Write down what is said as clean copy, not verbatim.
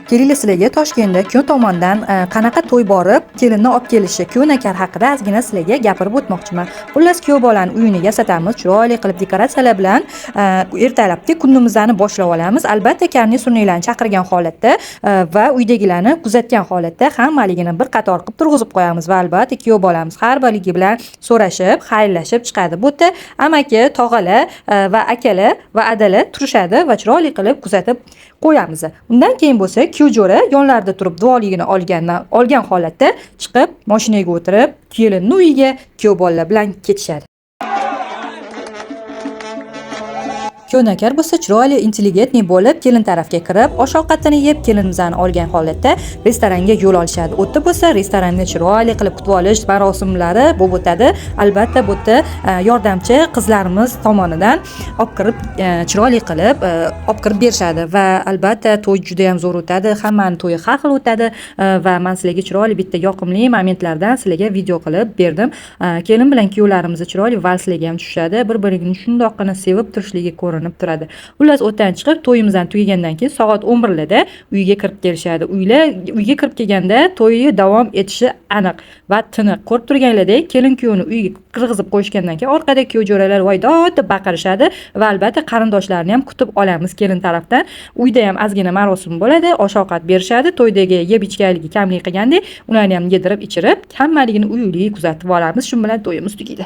Kelinglar, sizlarga Toshkentda kuyov tomondan qanaqa to'y borib, kelinni olib kelishi, kuyov nakar haqida ozgina sizlarga gapirib o'tmoqchiman. Xullas, kuyov bolani uyini yasatamiz, chiroyli qilib dekoratsiyalar bilan ertalabki kunimizni boshlab olamiz. Albatta, karnay surnaylarni chaqirgan holatda va uydagilarni kuzatgan holatda hammaligini bir qator qilib turg'izib qo'yamiz va albatta kuyov bolamiz har birligi bilan so'rashib, xayrlashib chiqadi. Bu yerda amaki, tog'alar va akalar va adalar turishadi va chiroyli qilib kuzatib qo'yamiz. Undan keyin bo'lsa kuyov jo'ra yonlarida turib duoligini olgan holatda chiqib, mashinaga o'tirib, kelinni uyiga kuyov bolalar bilan ketishadi. Kuyov bo'lsa chiroyli, интеллигентный bo'lib, kelin tarafga kirib, osh ovqatini yeb, kelinimizni olgan holatda restoranga yo'l olishadi. U yerda bo'lsa restoranda chiroyli qilib kutib olish marosimlari bo'lib o'tadi. Albatta, bu yerda yordamchi qizlarimiz tomonidan olib kirib, chiroyli qilib olib kirib berishadi va albatta to'y juda ham zo'r o'tadi. Hammani to'yi har xil o'tadi va men sizlarga chiroyli bitta yoqimli momentlardan sizlarga video qilib berdim. Kelin bilan kuyovlarimiz chiroyli valslarga ham tushishadi. Bir-birini shundoqqina sevib turishligi ko'rinib turadi. Xullas, o'tdan chiqib, to'yimizdan tugagandan keyin soat 11larda uyga kirib kelishadi. Uyga kirib kelganda to'yi davom etishi aniq va tiniq. Ko'rib turganlaridek, kelin kuyovni uyga kirgizib qo'yishgandan keyin orqada kuyov jo'ralar voy dod deb baqirishadi va albatta qarindoshlarni ham kutib olamiz kelin tarafdan. Uyda ham ozgina marosim bo'ladi, osh ovqat berishadi. To'ydagi yeb ichganligi kamlik qilgandek, ularni ham yedirib ichirib, hammaligini uy-uyga kuzatib olamiz. Shu bilan to'yimiz tugaydi.